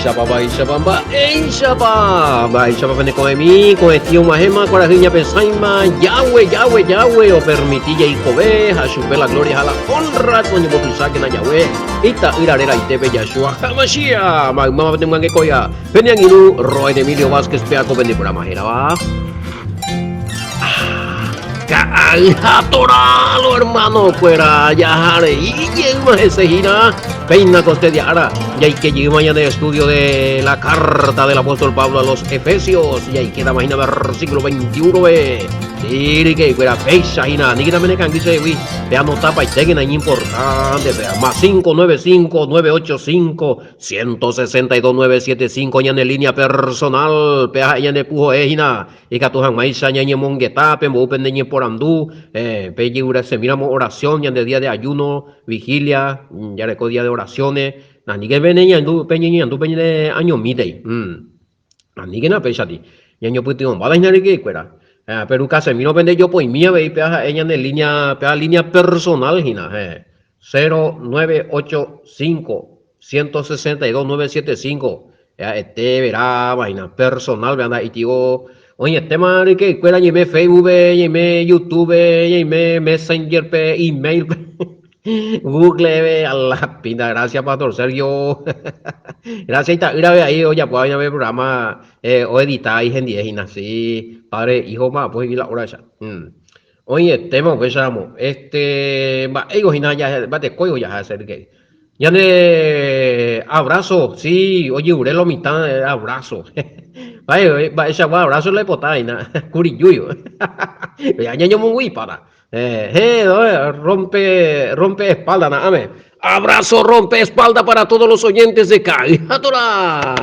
Mba'éichapa, mba'éichapa, mba'éichapa, mba'éichapa pene ko'ẽmi, ko'ẽtĩ og̃uahẽma, kuarahy ñapesãima, Yahweh, Yahweh, Yahweh, opermiti jaikove ha chupe la gloria ha la honra toñembotuichákena Yahweh, ita'ýra reraitépe Yahshua HaMashiach, maymáva pene myangekóia, pene angirũ Roel Emilio Vázquez pe ako pende programa hérava. Ka'ay ha toralo hermano kuéra jaharei jeýma hese hína péina ko este día ára jaike jeýma ñane estudio de la carta del apóstol Pablo a los Efesios jaikétama hína versículo 21 ve Sírike kuéra péicha hína aníkena pene kangy chehegui peanotapaitékena iñimportante pea más 595 985 162 975 ñane línea personal pea ha'e ñane puhoe hína Ikatu hag̃uáicha ñañemongeta, pembou pende ñeporandu, pejeguerasemíramo oración ñande día de ayuno, vigilia, jareko día de oraciones, aníke peneñandu, peñeñandu pene añomítei. Aníkena péichati, ñañopytyvõmbáta hína ryke'ykuéra. Peru kasemírõ pende jopoimi avei péva ha'e ñane línea, péva línea personal hína, 0985 162 975 Ha'ete vera vaina personal pe anda itigo oĩetéma ryke'ykuéra ñaime Facebook-pe, ñaime YouTube-pe, ñaime Messenger-pe, email-pe, Google-pe, a la pinta, gracias Pastor Sergio. Gracias ita'ýrape ahí ojapo vaina pe programa oedita ahí hendie hína, sí, padre, hijo mba'apo he'i la hora echa. Oĩetéma upéicharamo, este mba'éiko hína mba'etekóiko jaha che ryke'y. Ñane abrazo, sí, ojeure lo mitã abrazo. Mba'e, mba'eichagua abrazo la oipota hína, kurijúi. Ya ñañomongu'ipáta. Eh, eh, rompe, rompe espalda, na'áme. Abrazo rompe espalda para todos los oyentes de Ka'yhatora.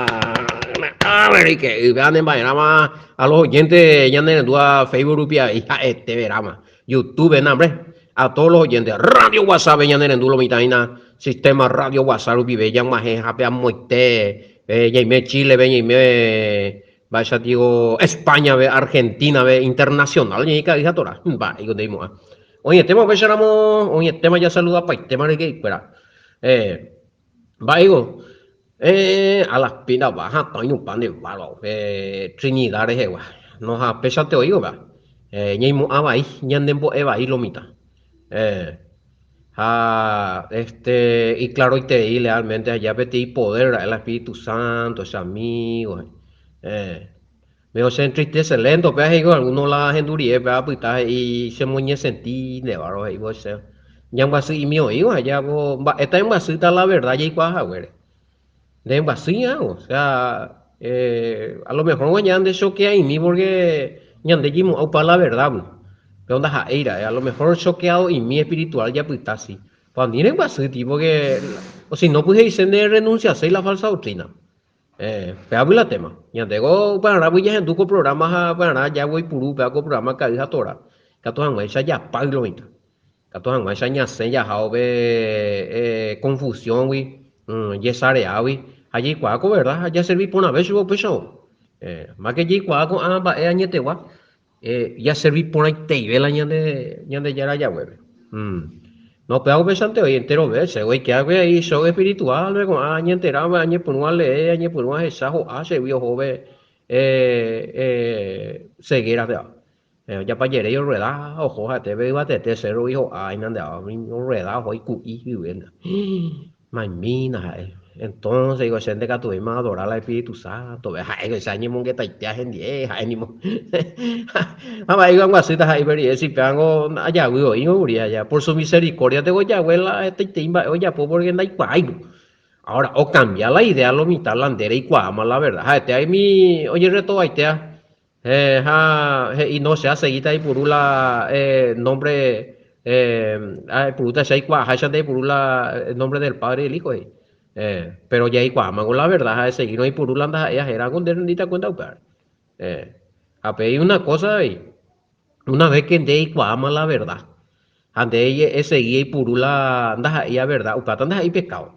Na'áme reike, yvea ne mba'erãma a los oyentes ñane rendúva Facebook rupi avei ha'ete veráma. YouTube nambre. A todos los oyentes Radio WhatsApp ñane rendu lo mitã hína sistema Radio WhatsApp rupive ñag̃uahẽ hápe amoite ñaime Chile-pe ñaime mba'éicha digo España-pe Argentina-pe internacional ñaĩ ka'y ha tora mba'éiko ndeimo'ã oĩetéma upéicharamo oĩetéma jasaludapaitéma ryke'ykuéra mba'éiko a las pinta va hatã oinupã nde bárbaro Trinidad rehegua no ha péichante oĩva ñaimo'ã vai ñanembo'e vai lo mitã ha este iclaroiterei lealmente aja peteĩ poder ra'e la Espíritu Santo che amigo me se entristece lento péva he'i alguno la ahendu rire péva apyta he'i chemoñesenti nde bárbaro he'i che ñambyasy'imi oĩva aja mba'éta embyasýta la verdad jaikuaa haguére nde embyasýi o sea a lo mejor ñande choquea'imi porque ñande jaimo'ã upa la verdad pero ndaha'éi ra'e a lo mejor choqueado'imi espiritual japyta si pa ani rembyasýti porque o si no pues he'ise nde renunciaséi la falsa doctrina Péva la tema. Ñandéko upearãgui jahendu ko programa ha upearã jagueipuru upéva ko programa Ka'y ha Tora. Ikatu hag̃uáicha japáy lo mitã. Ikatu hag̃uáicha ñasẽ jahávo pe confusión-gui, jesareágui ha jaikuaa ko verdad ha jaservi porãve chupe upéicharõ. Máke jaikuaa ko'ã mba'e añetegua, Jaservi porãiteive la ñande Ñandejára jaguépe. No, upéva upéichante oĩ enterove, che oikeágui ahí show espiritual-pe ko'ã añenteráva añepyrũ alee, añepyrũ ahecha ho'a chegui ohóve ceguera-pe. Japajeréi orrueda oho ha'ete pe yvatete cerro-gui ho'a inande'áva, orrueda oho iku'i yvýnte. Maimína ha'e. Entonces, digo, che ndekatuvéima adorar la Espíritu Santo, ve, ha'e che añemongetaite ahendie, ha'e nimo. Ha mba'e iguaguasýta ha'e upe rire, si pévango ajavy oĩvo kuri aja, por su misericordia teko jague la hetaitei mba'e ojapo porque ndaikuaáivo. Ahora, ocambia la idea lo mitã la nde reikuaáma la verdad. Ha'ete aimi ojerretovaitéa, ha he'i no, che asegíta aipuru la nombre, aipurúta che aikuaaháicha nde aipuru la nombre del Padre y del Hijo, he'i. Pero jaikuaámango la verdad ha esegírõ aipuru la ndaha'éi ahérango nde rendíta cuenta upévare. Ha pe una cosa avei, una vez que nde eikuaáma la verdad ha nde esegi eipuru la ndaha'éi verdad, upéva ndaha'éi pecado.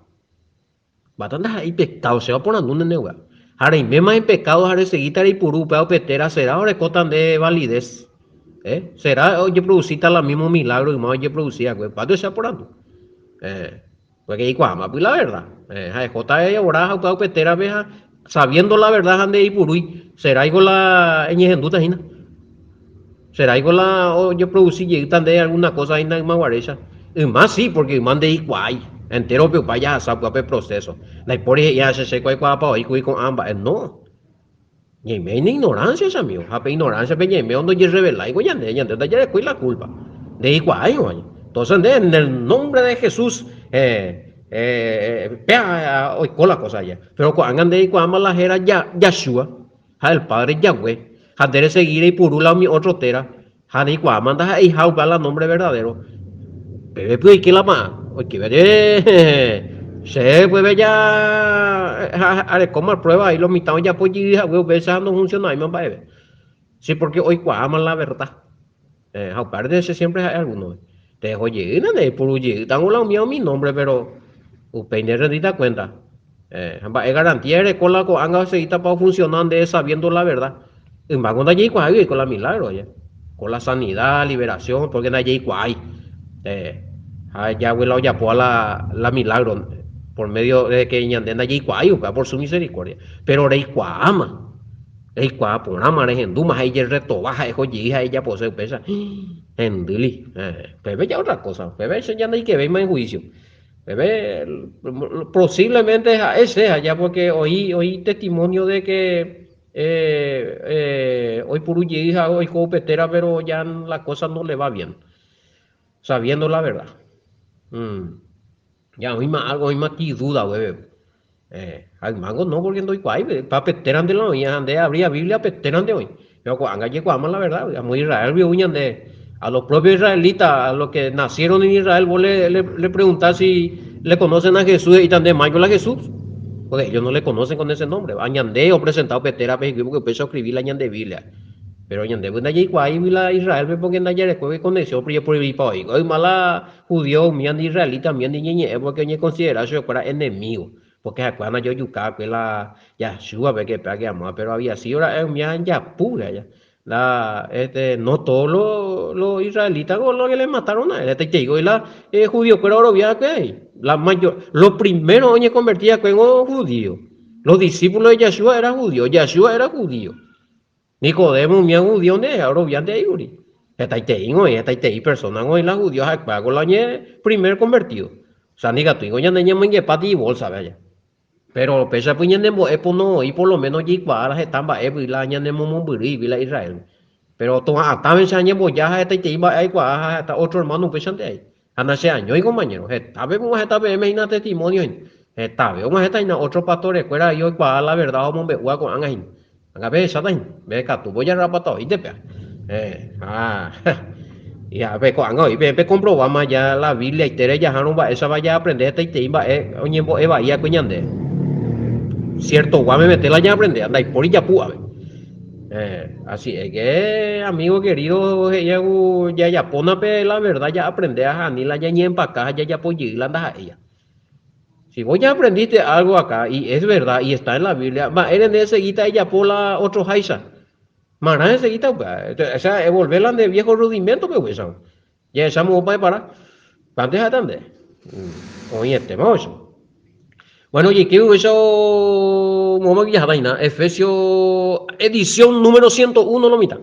Mba'épa ndaha'éi pekádo, che aporandu nde upéva. Ha reiméma en pekádo ha resegíta reipuru upéva upe téra, sera orekóta nde validez? Eh? Sera ojeproducíta la mismo milagro yma ojeproduci va'ekue? Mba'épa che aporandu? Eh, porque jaikuaáma py la verdad. Ha ehóta eora ha upéva upe térape ha sabiendo la verdad ha ndeipurúi, seráiko la eñehendúta hína? Seráiko la ojeproduci jeýta ndéve alguna cosa hína yma guaréicha? Yma si, porque yma ndeikuaái. Entérope opa jahasa upéva pe proceso. Ndaipóri he'i ha che chéko aikuaapa oĩ kuri ko'ã mba'e. No. Ñaime en ignorancia, che amigo. Ha pe ignorancia-pe ñaime ndojerreveláiko ñande, ñande ndajarekói la culpa. Ndeikuaái oĩ. Entonces nde, en el nombre de Jesús, eh, eh, péa oiko la cosa ya. Pero ko'ág̃a ndeikuaáma la héra Yahshua ha el Padre Yahweh, ha nde resegi reipuru la umi otro téra, Ha reikuaáma ndaha'eiha upéva la nombre verdadero. Peve py oike la pa'ã. Oike vere che peve ja arekóma prueba ahí lo mitã ojapo jey hague upéicha ha nofuncionavéima mba'eve. Sí, porque oikuaáma la verdad. Eh, ha upévare che siempre ha'e alguno. Teho jeýna nde eipuru jeýtango la umíva umi nombre, pero upéi nde rendíta cuenta. Eh, ha mba'e garantía ereko la ko'ág̃a osegítapa ofunciona nde sabiendo la verdad. Ymáko ndajaikuaái oiko la milagro aja. Ko la sanidad, liberación, porque ndajaikuaái. Eh, ha Yahweh la ojapóva la, la milagro por medio de que ñande ndajaikuaái upéva por su misericordia. Pero reikuaáma, reikuaa porãma, rehendúma ha ijerretova ha eho jey ha ejapose upéicha. Hendýli. Eh, upépe ja otra cosa. Upépe che ya ndaikevéima en juicio. Upépe posiblemente ha'e che aja porque oĩ, oĩ testimonio de que Oipuru jey ha oiko upe téra pero ya la cosa no le va bien, sabiendo la verdad. Ya oĩma algo, oĩma ki duda upépe. Ha ymáko no porque ndoikuaái, pa pe térante la oĩ, ha nde abrí la Biblia pe térante oĩ. Pero ko'ág̃a jaikuaáma la verdad, amo Israel-gui ou ñande, a los propios israelitas, a los que nacieron en Israel, vos le, le, le preguntás si le conocen a Jesús, he'íta nde máiko la Jesús, porque ellos no le conocen con ese nombre. Ha ñande opresenta upe térape hikuái porque upéicha oscribi la ñande Biblia. Pero ñandévy ndajaikuaáigui la Israélpe porque ndajarekóigui conexión ojeprohibipa oĩ. Yma la judío umíva ndi israelita umíva ndi ñeñe'ẽ porque oñeconsidera chupekuéra enemigo. Porque ha'ekuéra ndaje ojuka va'ekue la Yahshua-pe que péa que amóva, pero había sido ra'e umíva japu ha'e. La, este, no todos los, los israelitas con lo que le mataron a él. Este, te digo, y la eh, judío kuéra orovia va'ekue ahí. La mayor, lo primero oñeconvertí va'ekue en judío. Los discípulos de Yahshua eran judíos. Yahshua era judío. Nicodemo umía judío nde, oroviánte ahí kuri. Hetaitei oĩ, hetaitei persona oĩ la judío ha'ekuéra ko la oñe primer convertido. O sea, ndikatúingo ñande ñamoingepáti ibolsa-pe aja. Péro upéicha py ñanembo'e pono oĩ por lo menos jaikuaára heta mba'égui la ñanemomombyrýigui la Israélgui. Péro to'a'atãveicha añemboja ha hetaitei mba'e aikuaa ha heta ótro ermáno upéichante aĩ. Ha nacheañói kompañéro, hetápe og̃uahẽta peẽme hína testimónio hína. Hetave og̃uahẽta hína ótro pastorekuéra aĩ oikuaa la verda ha omombe'úva ko'ág̃a hína. Ág̃a pehecháta hína, mbeguekatu ojarrapáta oĩnte péva. Ha pe ko'ág̃a oĩ peẽ pekomprováma ja la Bibliaite rejahárõ mba'éichapa jaaprende hetaitei mba'e oñembo'e vai va'ekue ñandéve. Siertogua memete la jaaprendéva, ndaipóri japu ápe. Así es que, amigo querido, he'i ku jajapóna pe la verdad jaaprendéva ha ani la ñañeempaka ha jajapo jey la ndaha'éiva. Si vos ya aprendiste algo acá y es verdad y está en la Biblia, mba'ére nde esegíta ejapo la otroháicha? Marã esegíta upéva. O sea, evolve la nde viejo rudimento-pe upéicha. Jahecha moõpa epara. Pánte ha'éta nde. Oĩetéma oicha. Bueno, ojeike upéicha moõma jaháta hína. Efesios edición número 101 lo mitã.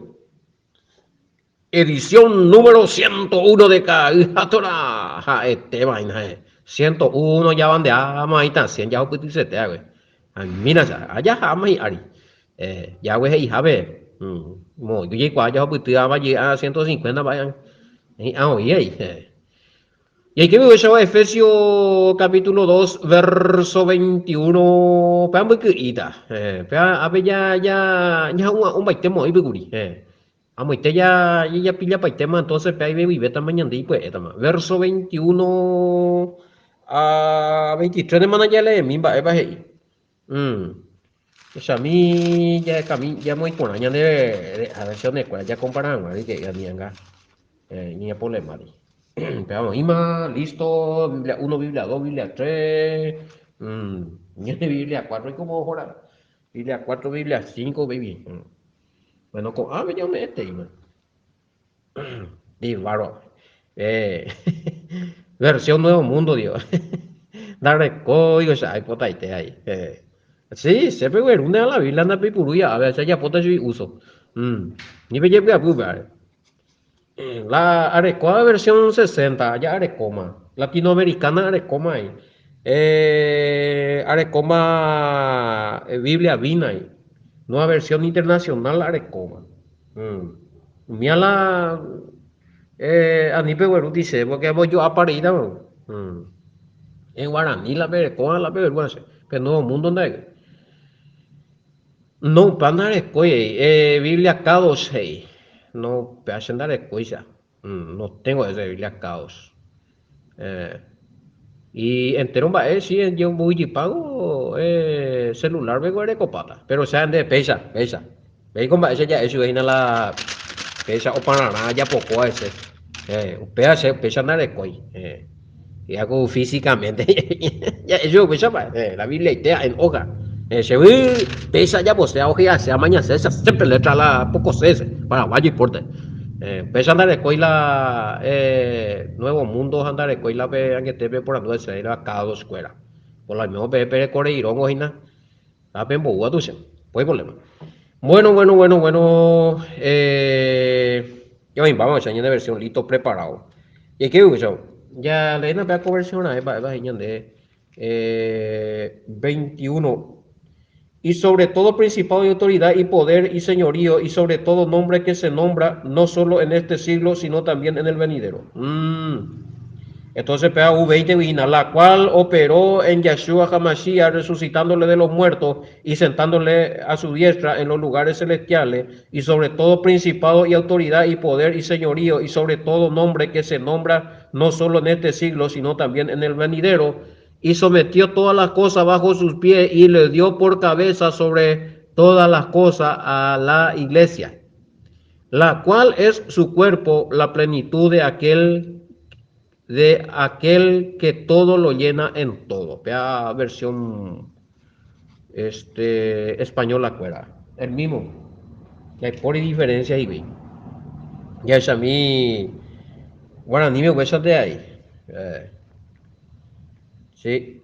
Edición número 101 de Ka'ay ha Torá ha'etéva hína ha'e. 101 javandeáma oĩta 100 jahupytysete hague. Ha mira cha, ajaháma hi'ári. Eh, Yahweh he'ihápe, moõiko jaikuaa jahupyty ava 150 mba'e hi'ã oĩ he'i. Jaike upéichagua Efesios capítulo 2 verso 21 péva mbyky'íta. Péva ápe ja ja ñaha'ũmbaitéma oĩpy kuri. Amoite ja jajapillapaitéma entonces péva ivevuivétama ñande ipya'étama. Verso 21 a 23 nemana jaleemi mba'épa he'i. Jahechami jahekami jamoĩ porã ñande versiones-kuéra jakompara hag̃ua rike'y ani anga ñañapolema-ri. Péva oĩma, listo, Biblia 1, Biblia 2, Biblia 3, ñande Biblia 4 oiko ohóra'e. Biblia 4, Biblia 5, baby. Bueno, ko'ãme ñame'ẽteíma. Diváro. Eh, versión Nuevo Mundo, digo. Ndarekói che aipotaite ai. Sí, che peguerúnte la Biblia ndapeipurúi ave, che ajapóta chugui uso. Ni pejepy'apy upévare. La arekóva versión 60, ja arekóma. Latinoamericana arekóma ai. Arekóma Biblia Vina ai. Nueva versión internacional arekóma. Umía la ani peguerúti che, porque ambojo'apa reíta. En guaraní la perekóva la peguerúva che. Pe Nuevo Mundo nda'e. No, upéva ndarekói he'i. Biblia Kadosh he'i. No, upéva che ndarekóicha. No tengo ese Biblia Kadosh. Y entero mba'e si ojemoyjypávo celular-pe erekopáta. Pero che nde péicha, péicha. Péiko mba'e che ja'e chupe hína la péicha opararã ajapokóva hese. Upéva che upéicha ndarekói. Hi'áko físicamente ja'e chupe upéicha mba'e. La Bibliaite en hoja. Chevy péicha ajapose ahojease amañase che siempre letra la pokose hese. Paraguayo importe. Upéicha ndarekói la Nuevo Mundo ha ndarekói la pe añete peporandu hese la Kadosh kuéra. Por lo menos peẽ perekoreiróngo hína. Ha pemboúva tuicha. Pues problema. Bueno, bueno, bueno, bueno. Ya oĩmbáma ohecha ñane versión listo preparado. Y qué ohecha. Ya leéna pe ko versión raẽ mba'épa he'i ñande 21. Y sobre todo principado y autoridad y poder y señorío y sobre todo nombre que se nombra no solo en este siglo sino también en el venidero. Entonces pe U 20 hína, la cual operó en Yahshua HaMashiach resucitándole de los muertos y sentándole a su diestra en los lugares celestiales y sobre todo principado y autoridad y poder y señorío y sobre todo nombre que se nombra no solo en este siglo sino también en el venidero y sometió todas las cosas bajo sus pies y le dio por cabeza sobre todas las cosas a la iglesia, la cual es su cuerpo, la plenitud de aquel de aquel que todo lo llena en todo. Vea versión este, española cuera. El mismo. Hay por diferencia ahí. Ya es a mí. Guaraní me huesa de ahí. Sí.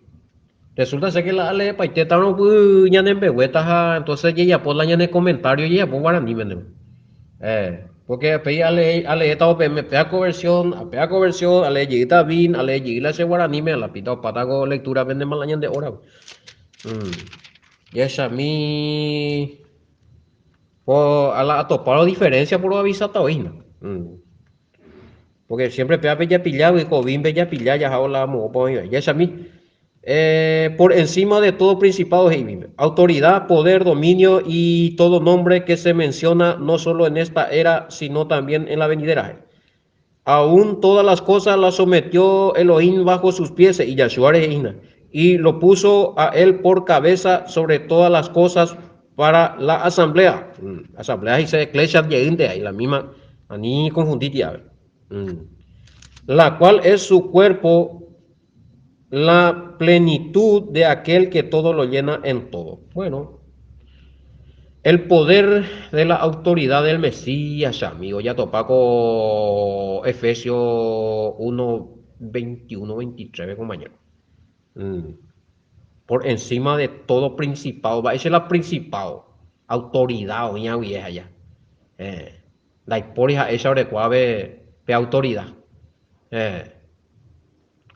Resulta ser que la aleepaitétarõ py ñane mbeguéta ha entonces jejapo la ñane comentario jejapo guaraníme nde. Porque upéi alee aleétavo peẽme péa ko versión, péa ko versión, alee jeýta bin, alee jey la che guaraníme, la pita opáta ko lectura pendema la ñande hora. Jahechami po a la atopárõ diferencia poroavisata oĩna. Porque siempre péva pejapillágui, ko bin pejapilla jahávo la moõpa oĩva. Jahechami. Por encima de todo principado he'ivíme, autoridad, poder, dominio y todo nombre que se menciona no solo en esta era, sino también en la venidera. Aún todas las cosas las sometió Elohim bajo sus pies, y Yahshua reina, y lo puso a él por cabeza sobre todas las cosas para la asamblea. Asamblea dice eclesia ahí la misma, ani confundite, a ver. La cual es su cuerpo, la plenitud de aquel que todo lo llena en todo. Bueno, el poder de la autoridad del Mesías, amigo, ya topa con Efesios 1, 21, 23, compañero. Por encima de todo principado, va a ser la principado, autoridad, oña vieja ya. Ndaipóri ha'éicha orekuaave pe autoridad.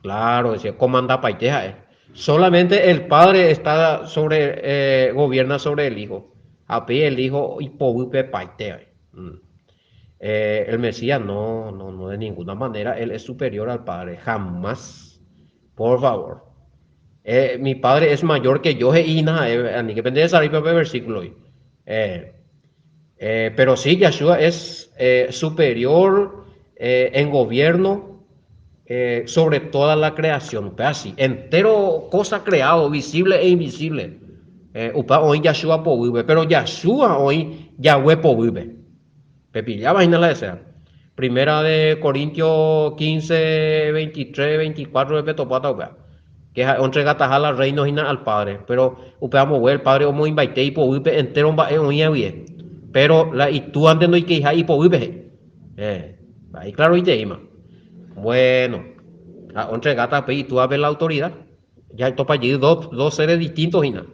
Claro, decía, comandapaite ha'e. Solamente el Padre está sobre, gobierna sobre el Hijo. Ha upéi el Hijo ipoguýpe paite. El Mesías no, no, no, de ninguna manera él es superior al Padre. Jamás. Por favor. Mi Padre es mayor que yo, he'ína ha'e, ani que pende sarípe pe versículo. Pero sí, Yahshua es superior en gobierno sobre toda la creación. Upéva así, entero cosa creado, visible e invisible. Upéva oĩ Yahshua poguýpe, pero Yahshua oĩ Yahweh poguýpe. Pepilláva hína la desea. Primera de Corintios 15, 23, 24 petopáta upéva. Que ha'e ontregataha la reino hína al Padre. Pero upéva mbogue el Padre omoĩmbaite ipoguýpe entero mba'e oĩva guive. Pero la itúante ndoikeiha ipoguýpe he'i. Ahí claroiteíma. Bueno, ha ontregáta upéi itúape la autoridad. Jatopa jey dos seres distintos hína.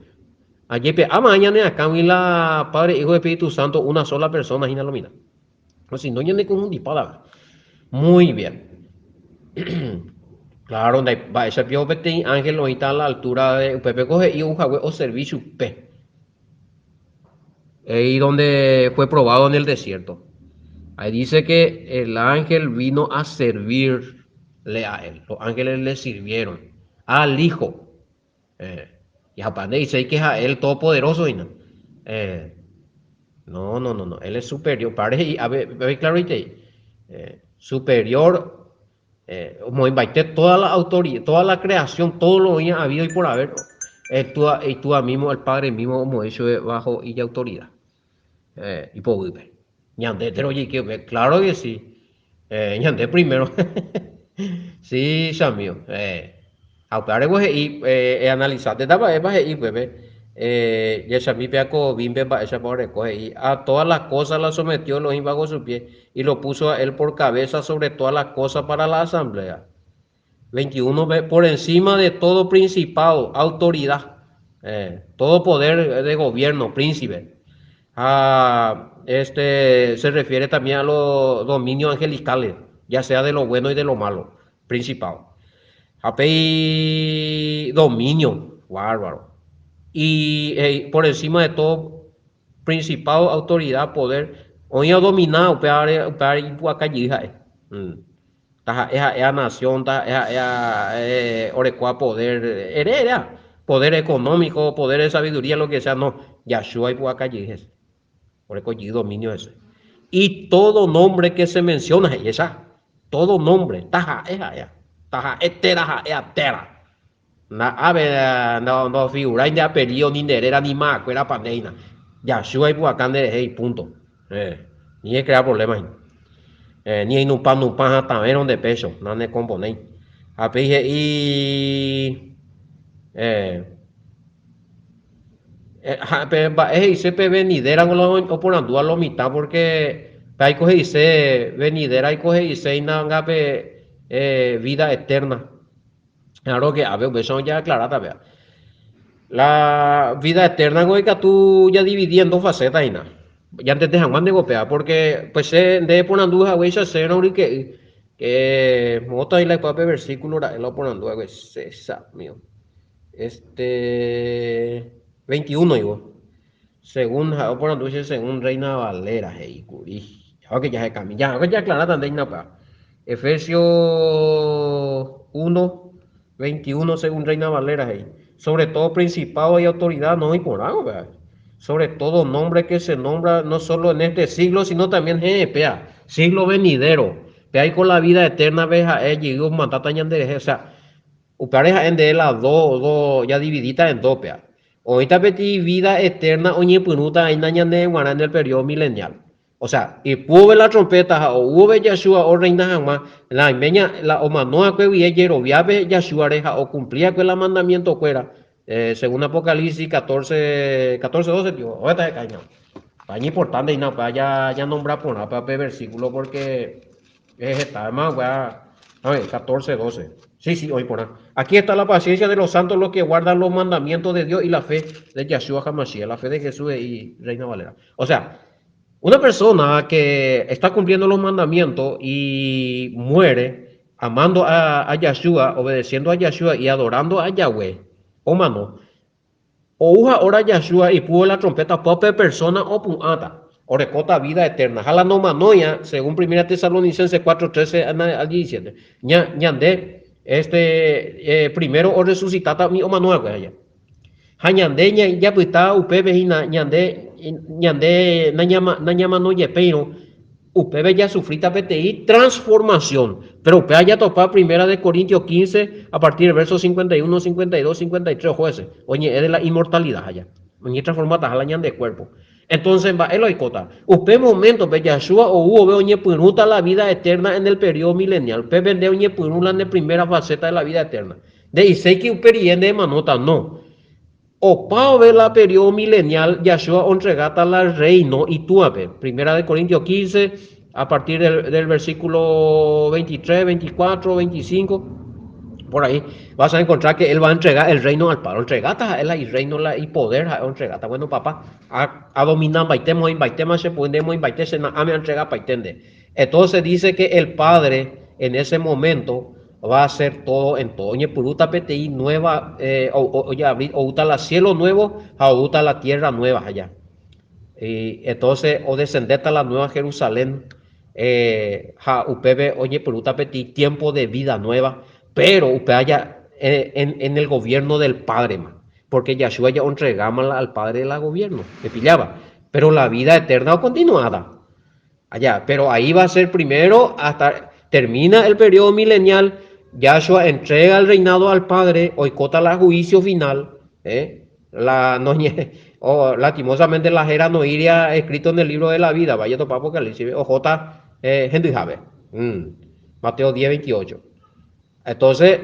Ajepe'áma ñane akãgui la Padre, Hijo, Espíritu Santo una sola persona hína lo mitã. O si no ñane conjundipáta. Muy bien. Claro, mba'éicha pio peteĩ ángel oĩta a la altura de upépe ko he'i ou hague oservi chupe. Ahí donde fue probado en el desierto. Ahí dice que el ángel vino a servirle a él. Los ángeles le sirvieron al Hijo. Y aparte dice que es a él todopoderoso. Y no. No, no, no, no. Él es superior. Pare, a ver, a ver, claro, superior. Toda la autoridad, toda la creación, todo lo había habido y por haber. Y tú mismo, el Padre mismo, como hecho bajo y autoridad. Y poder. Ñande, pero oye, que claro que sí. Ñande primero. Sí, amigo. Ha upévare he'i analizate mba'épa he'i upépe jahechami péa ko bímpe mba'éichapa oreko he'i a todas las cosas las sometió Elohim bajo su pie y lo puso a él por cabeza sobre todas las cosas para la asamblea. 21 por encima de todo principado, autoridad, todo poder de gobierno, príncipe. Ah, este se refiere también a los dominios angelicales, ya sea de lo bueno y de lo malo, principado. Ha pe dominio, bárbaro. Y por encima de todo, principado, autoridad, poder, oĩ odomina upévare upévare ipu'aka jey ha'e. Taha'e ha'éa nación, taha'e ha'éa orekóva poder, ere eréa, poder económico, poder de sabiduría, lo que sea, no, Yahshua ipu'aka jey hese. Oreko jey dominio hese. Y todo nombre que se menciona, he'i esa, todo nombre, taha'e ha'éa, taha'e téra ha'éa téra. Na'ápe ndofigurái nde apellido ni nde réra ni ma'akuéra panéina. Yahshua ipu'aka nderehe y punto. Ni ecrea problema hína. Ni einupã nupã hatãvérõ nde pécho, nanekomponéi. Ha péi he'i ha pe mba'e he'ise pe venidera la oporandúva lo mitã porque pe aiko he'ise venidera aiko he'iséina anga pe vida eterna. Claro que ave upéicha ojeaclaráta péva. La vida eterna ko ikatu jadividi en dos facetas hína. Jantende hag̃ua ndéko péva porque pues che nde eporandu haguéicha chérõ ryke'y que moõta oĩ la ikuaápe versículo ra'e la oporandu va'ekue che chamío. Este 21 oĩvo. Según ha'e oporandu che según Reina Valera he'i kuri. Jáke jahekami, jáke jaaclaráta nde hína upéva. Efesios 1, 21 según Reina Valera he'i. Sobre todo principado y autoridad no oĩ porã upéva. Sobre todo nombre que se nombra no solo en este siglo, sino también péa, siglo venidero. Pe aiko la vida eterna pe ha'e jey omandáta ñanderehe. O sea, upévare ha'e nde la do, do, jadividíta en dos péa. Oĩta peteĩ vida eterna oñepyrũta aína ñane g̃uarã en el periodo milenial. O sea, ipúve la trompeta ha oúve Yahshua orreina hag̃ua, la imeña, la omano'akue guie jeroviápe Yahshua-re ha okumpli'akue la mandamiento-kuéra, según Apocalipsis 14, 14, 12, tío, oĩta heka'ína. Pa iñimportante hína upéva ja, ja nombra porã upéva pe versículo porque heta upéva, a ver, 14, 12. Sí, sí, oĩ porã. Aquí está la paciencia de los santos, los que guardan los mandamientos de Dios y la fe de Yahshua HaMashiach, la fe de Jesús y Reina Valera. O sea, una persona que está cumpliendo los mandamientos y muere amando a Yahshua, obedeciendo a Yahshua y adorando a Yahweh, omano, ouha hora Yahshua ipuvo la trompeta, pe persona opu'ãta, orekóta vida eterna. Ha la nomanóia, según 1 Tesalonicenses 4, 13 al 17, ña, ñande, este, primero oresucitáta umi omano'akue aja. Ha ñande japyta upépe hína, ñande, ñande nañamano jepéirõ, upépe jasufríta peteĩ transformación. Pero upéva jatopa Primera de Corintios 15, a partir del verso 51, 52, 53, ojo ese, oñe'ẽ de la inmortalidad allá. Oñetransformataha la ñande cuerpo. Entonces, mba'e lo oikóta? Upe momento-pe Yahshua ou ove oñepyrũta la vida eterna en el periodo milenial. Upépe nde oñepyrũ la nde primera faceta de la vida eterna. Nde'iséi upe rire nde emanóta, no. Opa ove la periodo milenial, Yahshua ontregáta la reino itúape. Primera de Corintios 15, a partir del versículo 23, 24, 25. Por ahí vas a encontrar que él va a entregar el reino al Padre. Entregáta ha'e la irreino, la ipoder ha'e ontregáta. Bueno, papá, a, a dominambaite, moĩmbaitéma che poder, moĩmbaite che na'ãme antregapaite nde. Entonces dice que el Padre en ese momento va a hacer todo en todo. Oñepyrũta peteĩ nueva, eh, ojeabri, oúta la cielo nuevo ha oúta la tierra nueva allá. Y entonces odescendéta la nueva Jerusalén eh, ha upépe oñepyrũta peteĩ tiempo de vida nueva, pero upe aja eh, en, en el gobierno del Padre ma, porque Yahshua ya ontregáma al Padre la gobierno, me pillaba. Pero la vida eterna continuada. Allá, pero ahí va a ser primero hasta termina el periodo milenial, Yahshua entrega el reinado al Padre, oikóta la juicio final, ¿eh? La, no, o, lastimosamente la era no iría escrito en el libro de la vida, vaya topa Apocalipsis, o J, eh, Henry Jabe, mm, Mateo 10, 28. Entonces,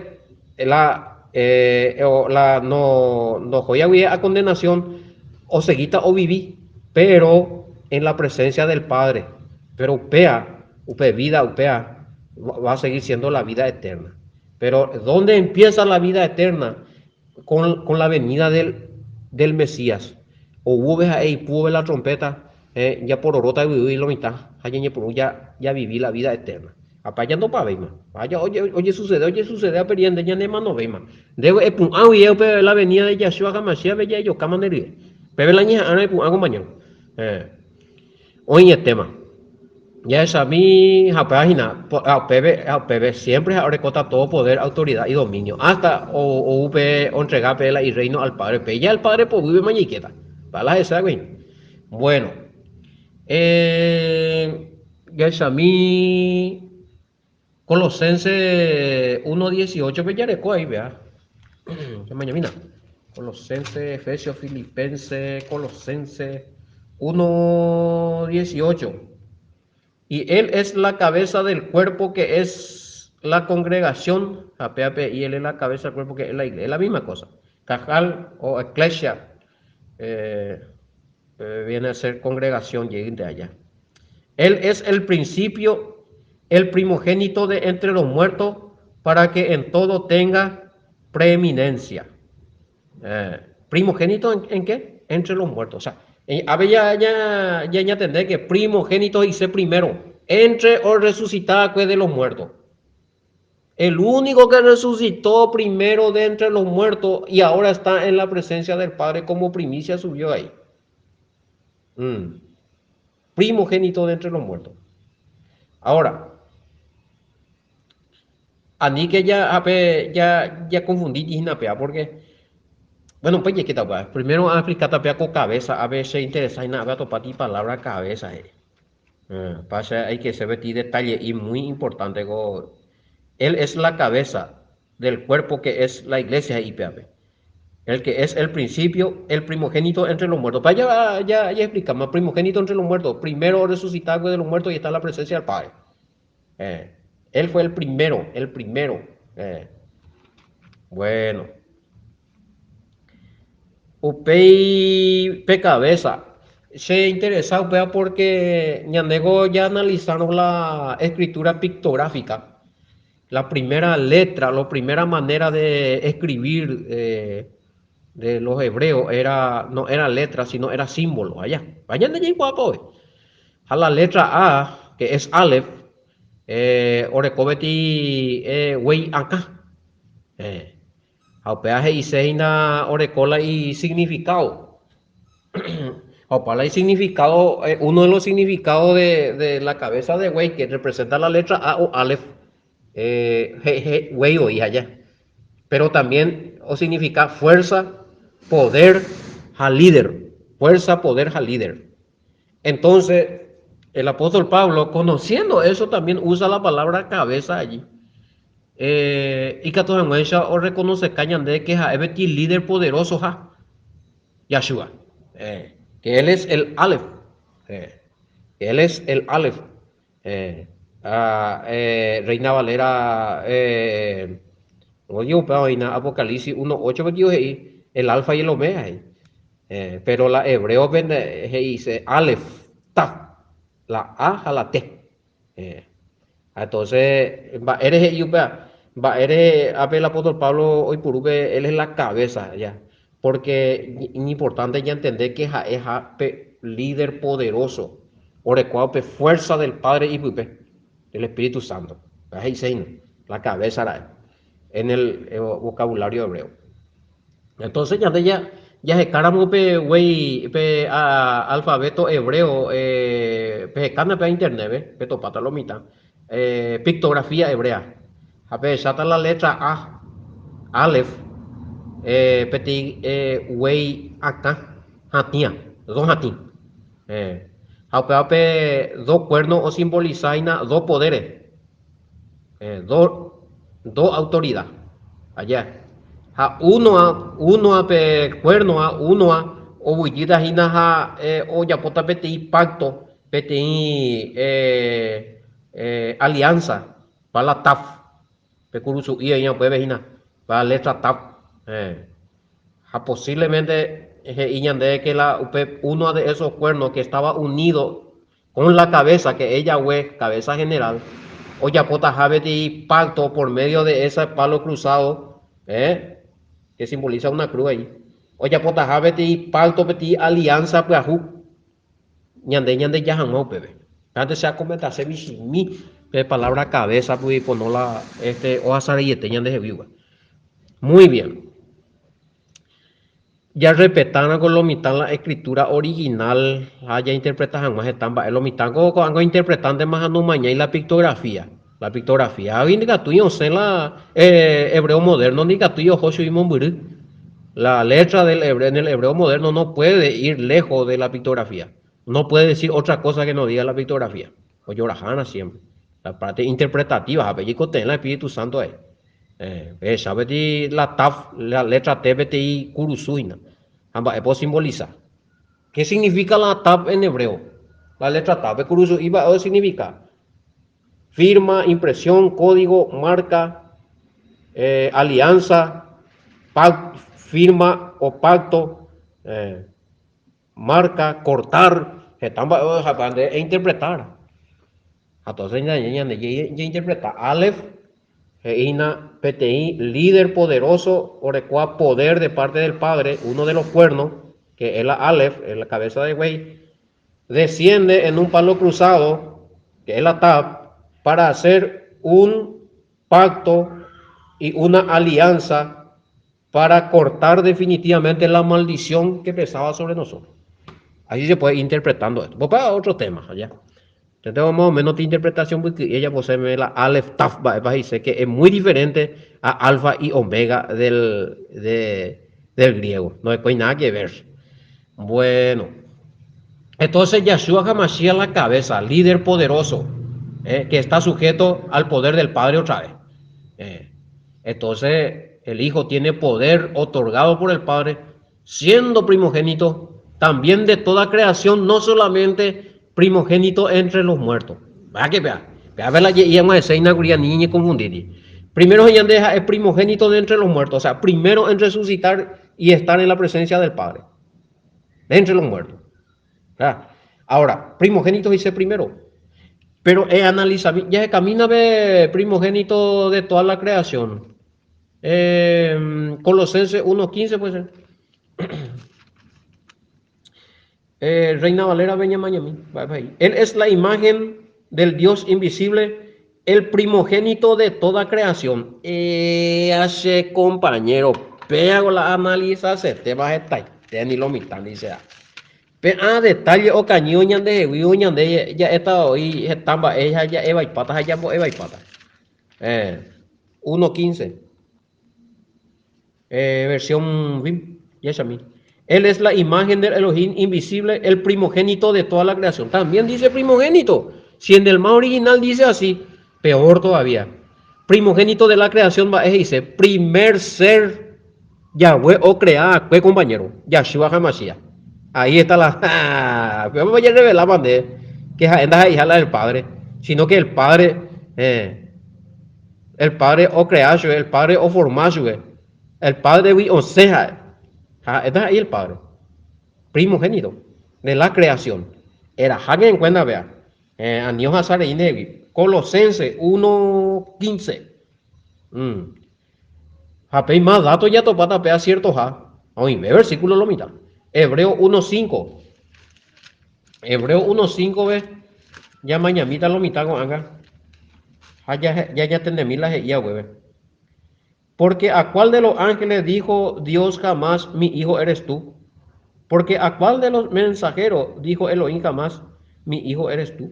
la, eh, o, la, no, no joya a condenación, o seguita o viví, pero en la presencia del Padre. Pero upea, upe vida, upea, va a seguir siendo la vida eterna. Pero ¿dónde empieza la vida eterna? Con, con la venida del, del Mesías. Ou vove ha'e ipu vove la trompeta, eh, japororota yvyýi lo mitã, ha ñañepyrũ ja, ja vivi la vida eterna. Apa jandopavéima. Vaya, oje, oje sucede, oje sucede aperiente ñanemanovéima. Ndéve epu'ã guive upe la venida de Yahshua HaMashiach pe jaejokáma nde rye. Péve la ñeha'ãrõ epu'ã compañero. Eh. Oĩetéma. Jahechami ha upéva hína, ha upépe, ha upépe siempre ha orekóta todo poder, autoridad y dominio. Hasta ou pe ontrega pe la irreino al Padre. Pe ya el Padre poguýpema ñaikéta. Pa la hesa hína. Bueno. Eh, jahechami Colosenses 1.18 pe jareko ahí, vea. Mañamina. Colosenses, Efesios, Filipenses, Colosenses 1.18. Y él es la cabeza del cuerpo que es la congregación. Y él es la cabeza del cuerpo que es la iglesia. Es la misma cosa. Cajal o eclesia eh, eh, viene a ser congregación, lleguen de allá. Él es el principio, el primogénito de entre los muertos, para que en todo tenga preeminencia. Eh, ¿Primogénito en, en qué? Entre los muertos. O sea, eh, a ver, ya, ya, ya, ya entendé que primogénito dice primero, entre o resucitada pues, de los muertos. El único que resucitó primero de entre los muertos y ahora está en la presencia del Padre como primicia subió ahí. Mm. Primogénito de entre los muertos. Ahora, a mí que ya, ya, ya confundí porque, bueno, pues ya que está, primero a explicar tapea con cabeza, a ver si interesa y nada, a topar palabra cabeza. Eh. Eh, pasa, hay que ser detalle y muy importante. Él es la cabeza del cuerpo que es la iglesia IPAP. El que es el principio, el primogénito entre los muertos. Para ya, ya, ya explicamos, primogénito entre los muertos, primero resucitado de los muertos y está en la presencia del Padre. Eh, él fue el primero, el primero. Eh. Bueno. Upéi pe cabeza. Che interesa upéva porque ñandéko ya analizaron la escritura pictográfica. La primera letra, la primera manera de escribir eh, de los hebreos era, no era letra, sino era símbolo. Allá. Vayan de allí, guapo. A la letra A, que es Aleph, eh, orekoveti eh, guéi akã. Eh. Ha upéva he'ise hína oreko la isignifikádo. Ha opa la isignifikádo, uno de los significados de, de la cabeza de buey que representa la letra A o Aleph, eh, buey oĩ aja. Pero también o significa fuerza, poder ha líder. Fuerza, poder ha líder. Entonces, el apóstol Pablo, conociendo eso, también usa la palabra cabeza allí. Eh, ikatu hag̃uáicha orrekonoseka ñande que ha'e peteĩ líder poderoso ha Yahshua. Eh, que él es el Aleph. Eh, que él es el Aleph. Eh, ah, eh, Reina Valera, eh, oye, upéva oĩna Apocalipsis 1.8 pe he'i el Alfa y el Omega he'i. Eh, pero la hebreo-pe he'ise Aleph, Tav, la A ha la T. Eh, entonces, mba'ére he'i upéva? Mba'ére ápe el apóstol Pablo oipuru pe él es la cabeza, ya? Porque iñimportante ñantende que ha'eha pe líder poderoso orekóva pe fuerza del Padre ipype, del Espíritu Santo. Upéva he'ise hína, la cabeza ra'e, en el vocabulario hebreo. Entonces ñande ya jahekáramo pe guéi pe alfabeto hebreo pehekána pe internet-pe, petopáta lo mitã, pictografía hebrea ha pehecháta la letra A, Alef, peteĩ guéi akã hatĩa, do hatĩ. Ha upéva pe do cuerno osimbolisa hína do poderes. Do, do autorida. Aja. Ha unoa, unoa pe cuernoa, unoa ovyjýta hína ha ojapóta peteĩ pacto, peteĩ alianza, pa la taf, pe kurusu'i oĩva upépe hína, pa letra taf. Ha posiblemente he'i ñandéve que la upe uno de esos cuernos que estaba unido Con la cabeza, que es Yahweh, cabeza general, ojapotaha peteĩ pacto por medio de ese palo cruzado, eh, que simboliza una cruz ahí, ojapotaha peteĩ pacto, peteĩ alianza pyahu, ñande ñandeja hag̃ua upépe. Antes che acomentase michĩmi pe palabra cabeza pugui pono la este ohasa reiete ñandehegui upe. Muy bien. Jarrespetárõ lo mitã la escritura original ha jainterpreta hag̃ua heta mba'e lo mitã ko ko'ág̃a ointerpretántema ha nomañái la pictografía. La pictografía avei ndikatúi osẽ la hebreo moderno ndikatúi oho chugui mombyry. La letra del hebreo, en el hebreo moderno no puede ir lejos de la pictografía. No puede decir otra cosa que no diga la pictografía. Ojorahána siempre. La parte interpretativa ha pe jaikotevẽ la Espíritu Santo ahí. Pehecha peteĩ la taf, la letra T peteĩ kurusu hína. Ha mba'épa osimbolisa? Qué significa la taf en hebreo? La letra taf, pe kurusu'i mba'e osignifica? Firma, impresión, código, marca, alianza, firma o pacto, marca, cortar, heta mba'e ojehapa nde einterpretar. Ha entonces ñande ñande jainterpreta Aleph he'i hína peteĩ líder poderoso orekóva poder de parte del Padre, uno de los cuernos, que es la Aleph, es la cabeza de buey, desciende en un palo cruzado, que es la Tav, para hacer un pacto y una alianza para cortar definitivamente la maldición que pesaba sobre nosotros. Así se puede ir interpretando esto. Pues para otro tema, allá. Yo tengo más o menos esta interpretación porque ella posee la Aleph Taf, va, va, dice que es muy diferente a Alfa y Omega del griego. No hay nada que ver. Bueno, entonces Yahshua HaMashiach la cabeza, líder poderoso, que está sujeto al poder del Padre otra vez. Entonces el Hijo tiene poder otorgado por el Padre, siendo primogénito también de toda creación, no solamente primogénito entre los muertos. Vea que vea, vea, vea la ye, y además de seis, curia, ni, ni confundir. Primero ella deja es primogénito de entre los muertos, o sea, primero en resucitar y estar en la presencia del Padre, de entre los muertos. ¿Verdad? Ahora, primogénito dice primero, pero analiza, ya se camina de primogénito de toda la creación. Colosenses 1.15 puede ser. Reina Valera Beña Mañamí. Va, va ahí. Él es la imagen del Dios invisible, el primogénito de toda creación. Hace compañero, pega la analiza ese tema está ni lo mitad ni sea. Pe a detalle o caño ñande o ñande ya está hoy estamba ella ya eva y patas ya eva y patas. 1.15. Versión BIM, ya es a mí. Él es la imagen del Elohim invisible, el primogénito de toda la creación. También dice primogénito. Si en el más original dice así, peor todavía. Primogénito de la creación, va, es, dice, primer ser Yahweh o creada, fue compañero, Yahshua HaMashiach. Ahí está la... Pero voy a revelar, mandé, que es la hija la del Padre, sino que el Padre el Padre o creación, el Padre o formación, el Padre wi o sea, ja, está ahí el Padre, primogénito de la creación. Era jaque en cuenta, vea, Aníos Azareine, Colosenses 1:15. Ha péima dato jatopáta péa ciertoha, oĩve versículo lo mitã. Hebreo 1.5. Hebreo 1.5-pe ñamañamíta lo mitã ko'ág̃a ha jañatendemi la he'i haguépe. Porque a cuál de los ángeles dijo Dios jamás, mi hijo eres tú? Porque a cuál de los mensajeros dijo Elohim jamás, mi hijo eres tú?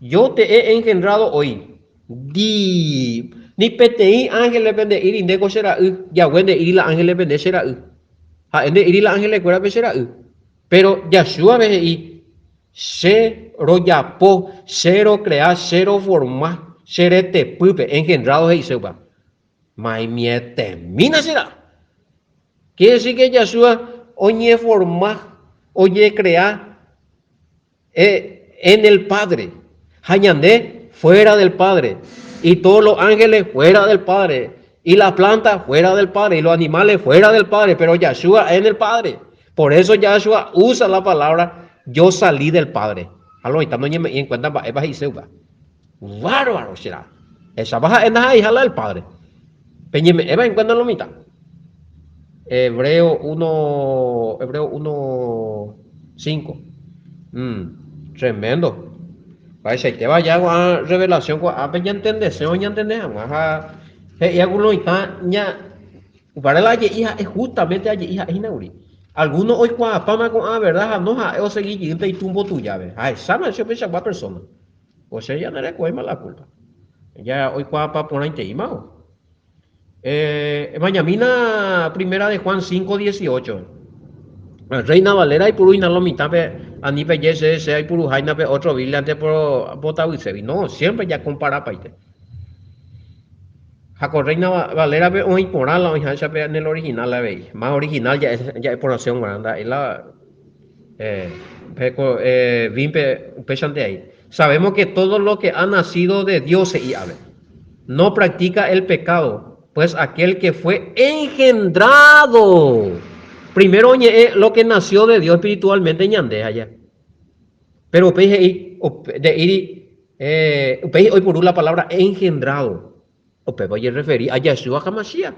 Yo te he engendrado hoy. Di, ni peteĩ ángeles-pe nde'íri ndéko che ra'y, Yahweh nde'íri la ángeles-pe nde che ra'y. Ha'e nde'íri la ángeles-kuérape che ra'y. Péro Yahshua-pe he'i, Che rojapo, che rocrea, che roforma, che retepýpe, engendrado he'ise upéva. Maimietemína che ra'a. Quiere decir que Yahshua oñeforma, ojecrea en el Padre. Ha ñande fuera del Padre. Y todos los ángeles fuera del Padre. Y las plantas fuera del Padre. Y los animales fuera del Padre. Pero Yahshua en el Padre. Por eso Yahshua usa la palabra yo salí del Padre. Ha lo mitad noñeme'ẽi en cuenta mba'épa he'ise upéva. Bárbaro será. Echápa ha'e ndaha'eiha la del Padre. Peñeme'ẽva en cuenta lo mitad. Hebreo 1, Hebreo 1, 5. Tremendo. Mba'eichaitéva ja ko'ã revelación ko'ápe ñantendese o ñantende hag̃ua ha he'i alguno mitã ña Upévare la aje'i ha'e justamente aje'i ha'e hína kuri. Alguno oikuaapáma ko'ã verdad ha no ha'e osegi jeýnte itumbo tujápe. Ahecháma che upeichagua persona. Ko che ya ndarekovéima la culpa. Ja oikuaapa porãiteíma ko. Eh, emañamína primera de Juan 5:18. Reina Valera aipuru hína lo mitãpe ani peje che che aipuruháina pe otro Biblia-nte por mbotavységui. No, siempre ja comparapaite. Ha ko Reina Valera-pe oĩ porã la oĩháicha pe en el original avei. Más original ja'e porãse g̃uarã ndaha'éi la pe ko Biblia-pe upéichante ai. Sabemos que todo lo que ha nacido de Dios he'i ave, no practica el pecado, pues aquel que fue engendrado. Primero oñe'ẽ lo que nació de Dios espiritualmente ñande aja. Pero upéi he'i, nde'íri, upéi oipuru la palabra engendrado. Upéva ojerreferi a Yahshua HaMashiach.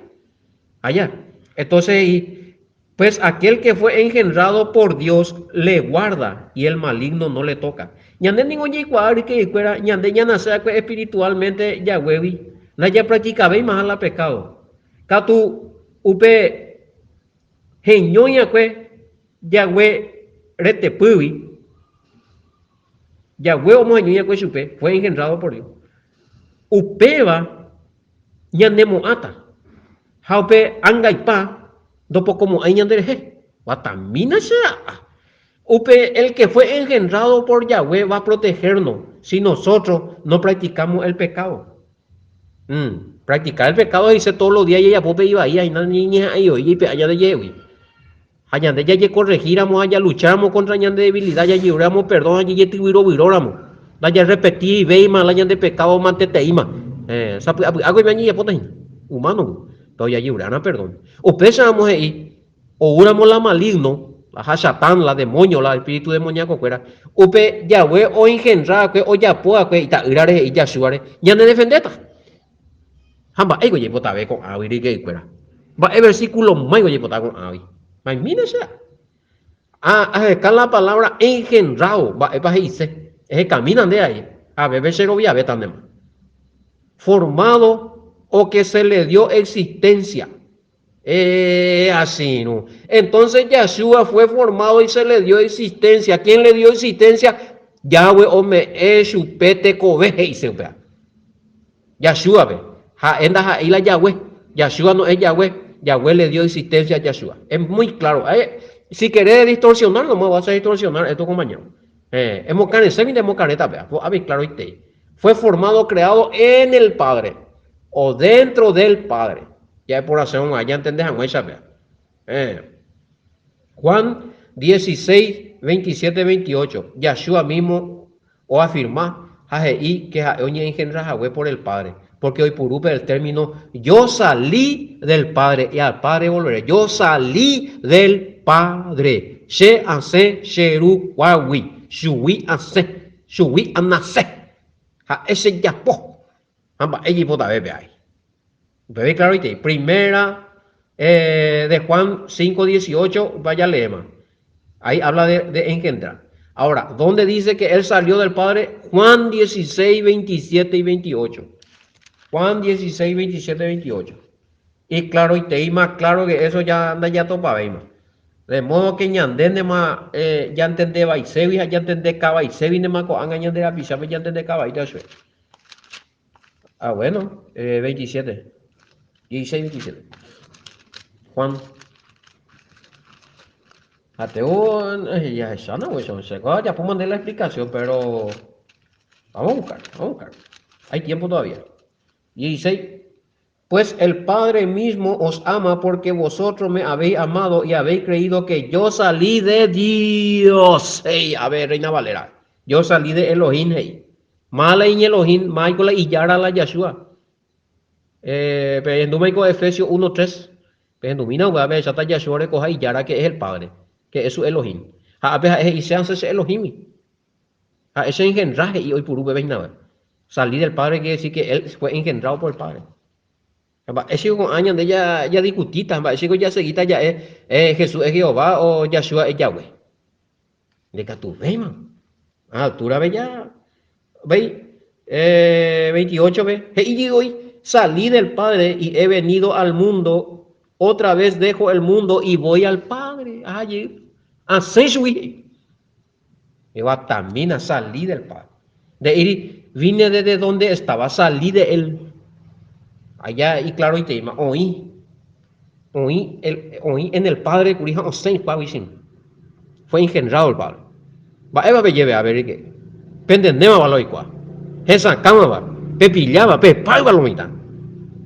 Allá. Entonces he'i, pues aquel que fue engendrado por Dios le guarda y el maligno no le toca. Ñande ningo jaikuaa ryke'ykuéra, ñande ñanase va'ekue espiritualmente Yahweh-gui, ndajapractikavéimaha la pecado. Katu upe heñói va'ekue Yahweh retepýgui, Yahweh omoheñói va'ekue chupe, fue engendrado por Dios. Upéva ñanemo'ãta ha upe angaipa ndopokomo'ãi ñanderehe. Guatamína che ra'a. Upe el que fue engendrado por Yahweh va a protegernos si nosotros no practicamos el pecado. Practicar el pecado he'ise todos los días jajapo pe ivai aína ñañeha'ãi voi jaipe'a ñandejehegui. Ha ñande jajekorrehíramo ha jalucháramo kóntra ñande devilida, jajeruréramo perdón ha jajetyvyrovyróramo, ndajarrepetivéima la ñande pekádo manteteíma. Sapy'apy'áko oime añejapóta hína, humánogui, péro jajeruréramo perdón. Upéicharamo he'i, oúramo la maligno, la ha Satán, la demonio, la espíritu demoniaco-kuéra, upe jave oengendra va'ekue, ojapo va'ekue ita'ýrare he'i Yahshua-re, ñanedefendéta. Ha mba'éiko jaipotave ko'ãgui ryke'ykuéra? Mba'e versículo máiko jaipota ko'ãgui? Maimína che a aheka la palabra engendrado, mba'épa he'ise? Ehekamína nde ai, avépe che roviavéta ndéma. Formado o que se le dio existencia. Asirũ. Entonces Yahshua fue formado y se le dio existencia. ¿Quién le dio existencia? Yahweh ome'ẽ chupe tekove he'ise upéva. Yahshua-pe. Ha'e ndaha'éi la Yahweh. Yahshua no es Yahweh. Yahweh le dio existencia a Yahshua. Es muy claro. Si querés distorsionar, nomás vas a distorsionar esto, compañero. Emokarẽségui nde emokarẽta péva. Ko'ápe claroitei. Fue formado, creado en el Padre. O dentro del Padre. Ja'eporãse hag̃ua, ñantende hag̃uáicha péva. Juan 16, 27, 28. Yahshua mismo oafirma ha he'i ke ha'e oñe'engendra hague por el Padre, porque oipuru pe el término yo salí del Padre y al Padre volveré. Yo salí del Padre. Che asẽ che Ru kuágui, chugui asẽ, chugui anase. Ha'e chejapo. Ha mba'e jeipotavépe ai. Upéva iklaroitei. Primera de Juan 5:18, upéva jaleéma. Ahí habla de, de engendrar. Ahora, ¿dónde dice que él salió del Padre? Juan 16, 27 y 28. Juan 16, 27 y 28. Y claro, y te más claro que eso ya anda ya topaveima. De modo que ñandéntema jantendevaiségui ha jantendekavaiséguintema ko'ág̃a ñande rapichápe jantendekavaíta chupe. Ah, bueno, 27. 16, 27. Juan. Ha teo jahechána guéicha che kóva ajapo mante la explicación, pero vamos a buscar, vamos a buscar. Hay tiempo todavía. 16. Pues el Padre mismo os ama porque vosotros me habéis amado y habéis creído que yo salí de Dios. Hey, a ver, Reina Valera. Yo salí de Elohim, hey. Mala iñelohim, máiko la ijára la Yahshua. Eh, pehendúmaiko Efesios 1.3. Pehendumína upéva pehecháta Yahshua orekoha ijára que es el Padre, que es su Elohim. Ha ápe ha'e he'i, Séanse che Elohimgui. Ha'e che engendra he'i oipuru peve hína. Salí del Padre quiere decir que él fue engendrado por el Padre. Ha mba'éichiko ko'ã ñande jadiscutíta, mba'éichiko jaseguíta ja'e eh, Jesús es Jehová o Yahshua es Yahweh. Ndikatuvéima. A altura-pe ja, véi, eh, 28-pe, he'i jey voi, Salí del Padre y he venido al mundo, otra vez dejo el mundo y voy al Padre. Aha jey, asẽ chugui he'i. Eguatamína, salí del Padre. Nde'íri, vine desde donde estaba, salí de él. Allá iclaroiteíma, oĩ, oĩ, el, oĩ en el Padre kuri ha osẽ ikuágui chimi. Fue engendrado el Padre. Mba'épa pejeve a ver que pentendémava la oikuaa, hesakãmava, pepilláva, pepáyva lo mitã.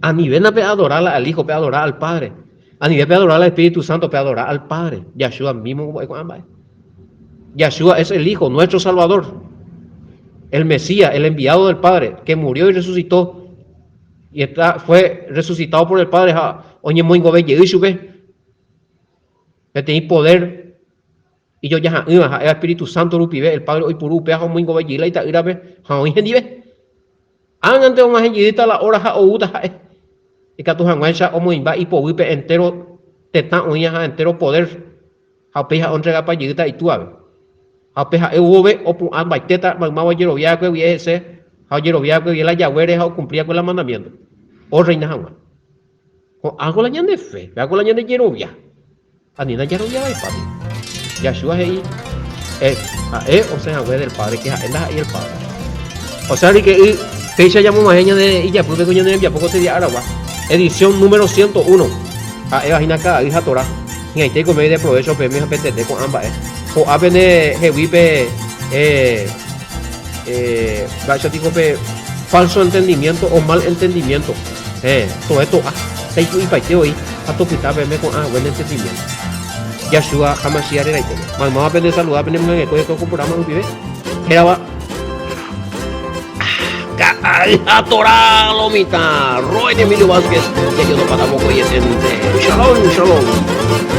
Anivéna peadora al Hijo, peadora al Padre. Anive peadora al Espíritu Santo, peadora al Padre. Yahshua mismo ombo'e ko'ã mba'e. Yahshua es el Hijo, nuestro Salvador, el Mesías, el enviado del Padre, que murió y resucitó, y está, fue resucitado por el Padre ha oñemoingove jey chupe peteĩ poder ijojaha'ỹva ha'éva Espíritu Santo rupive, el Padre oipuru upéva ha omoingove jey la ita'ýrape ha oĩ hendive. Ág̃ante og̃uahẽ jeýta la óra ha oúta ha'e, ikatu hag̃uáicha omoĩmba ipoguýpe entéro tetã oĩva ha entéro podér, ha upéi ha'e ontregapa jeýta Itúape. Ha upe ha'e vove opu'ã mbaitéta maymáva ojerovia va'ekue guive hese ha ojerovia va'ekue guive la Yahweh-re ha okumpli va'ekue la mandamiénto, orreina hag̃ua. Ko'ãko la ñande fe, péako la ñande jerovia. Anína jarovia vaipápe. Yahshua he'i, eh, ha'e osẽ hague del Padre, que ha'e ndaha'éi el Padre. O sea, que y péicha ñamog̃uahẽ ñane ijapýpe ko ñane rembiapo ko tedia aragua. Edición número 101. Ha'éva hína ka'ay ha Torá. Hi'ãite oikove ideprovécho peẽme ha pentende ko'ã mba'e. Ho'a pende hegui pe eh, eh, mba'éicha piko pe falso entendimiento o mal entendimiento. Héẽ, to'e to'a, taiku'ipaite voi ha topyta peẽme ko'ã buen entendimiento. Yahshua HaMashiach reraitépe. Maymáva pende saluda pene mongangekói ko programa rupive, hérava Ka'ay ha Torá lo mitã, Roen Emilio Vázquez, jajotopáta mokõietente. Shalom, shalom.